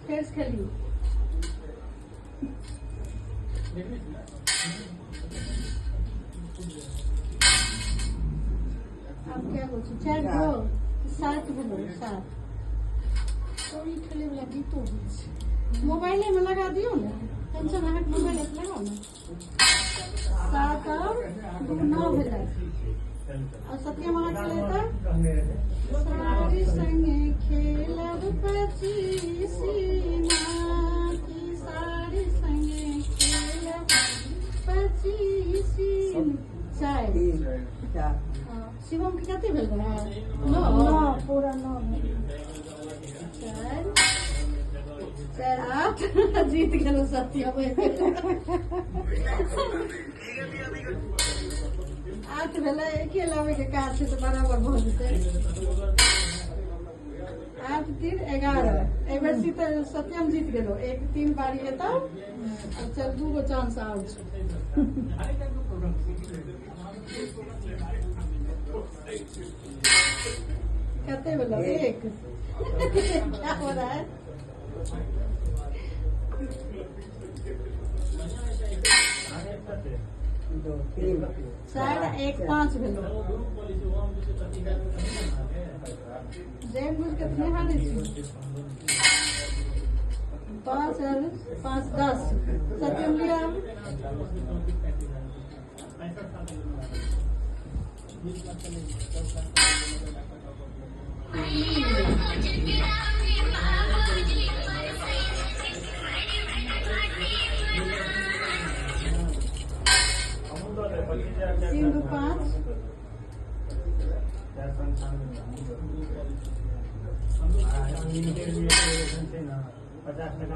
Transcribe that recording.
फेर से खेलियौ। आब कए गो छै? 4 गो, 7 गो, 7। कौड़ी खेले वाला गीतो होइ छै। मोबाइले में लगा दियौ ने, टेंशन। अहाँके मोबाइल लगाउ ने। 7 और 2 9 भेलै। और सत्यम अहाँ खेलेतै। सारी संगे खेलब पचीसीना की, सारी संगे खेलब पचीसी। 4। 4। शिवम के कते भेल रहै? 9। 9, पूरा 9 भेल। 4 4 8। जीत गेलहुँ सत्यम। 8 भेलै। एके लाबैके काज छै तऽ बराबर भऽ जेतै। 8 3 11। एहि बेर सत्यम जीत गेलो। 1 3 बारी एतौ। आब चल, 2 गो चांस आओर छै। कते भेलो? 1। क्या हो रहा है? 2 3। 4 1 5 भेलो। जैन बुझ के तऽ नहि हारै छी। 5 और 5 10। सत्यम लिया। 3 2 5। 50 टका।